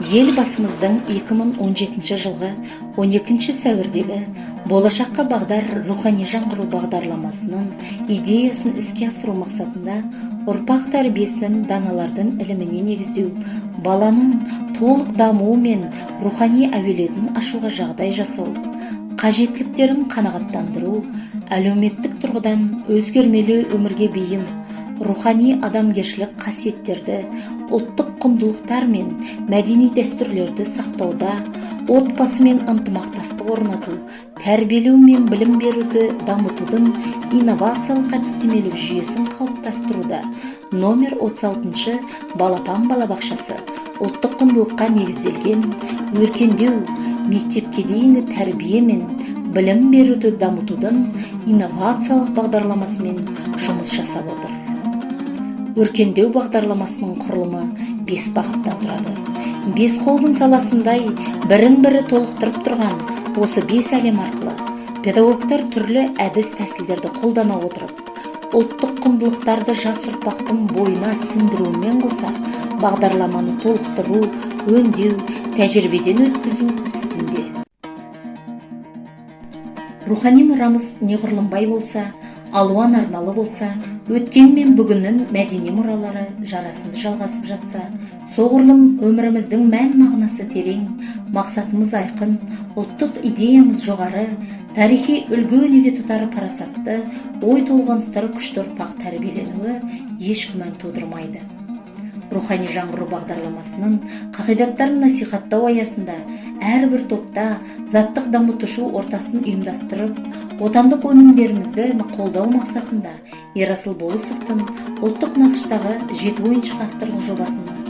Елбасымыздың 2017 жылғы 12 сәуірдегі «Болашаққа бағдар рухани жаңғыру» бағдарламасының идеясын іске асыру мақсатында ұрпақ тәрбиесін даналардың іліміне негіздеу, баланың толық дамуы мен рухани әлеуетін ашуға жағдай жасау, қажеттіліктерін қанағаттандыру, әлеуметтік тұрғыдан өзгермелі өмірге бейім, рухани адамгершілік қасиеттерді, ұлттық құндылықтар мен мәдени дәстүрлерді сақтауда отбасымен ынтымақтастық орнату, тәрбиелеу мен білім беруді дамытудың инновациялық әдістемелік жүйесін қалыптастыруда номер 36 Балапан балабақшасы ұлттық құндылыққа негізделген өркендеу, мектепке дейінгі тәрбие мен білім беруді дамытудың инновациялық бағдарламасымен жұмыс жасап отыр. Өркендеу бағдарламасының құрылымы бес бағыттан тұрады. Бес қолдың саласындай бірін бірі толықтырып тұрған осы бес әлем арқылы педагогтар түрлі әдіс тәсілдерді қолдана отырып, ұлттық құндылықтарды жас ұрпақтың бойына сіңдірумен қоса, бағдарламаны толықтыру, өңдеу, тәжірибеден өткізу үстінде. Рухани мұрамыз неғұрлым бай болса, алуан арналы болса, өткен мен бүгіннің мәдени мұралары жарасымды жалғасып жатса, соғұрлым өміріміздің мән мағынасы терең, мақсатымыз айқын, ұлттық идеямыз жоғары, тарихи үлгі өнеге тұтар парасатты ой толғаныстары күшті ұрпақ тәрбиеленуі еш күмән тудырмайды. Рухани жаңғыру бағдарламасының қағидаттарын насихаттау аясында әрбір топта заттық дамытушы ортасын ұйымдастырып, отандық өнімдерімізді қолдау мақсатында Ерасыл Болысовтың ұлттық нақыштағы «Жеті ойыншық» авторлық жобасын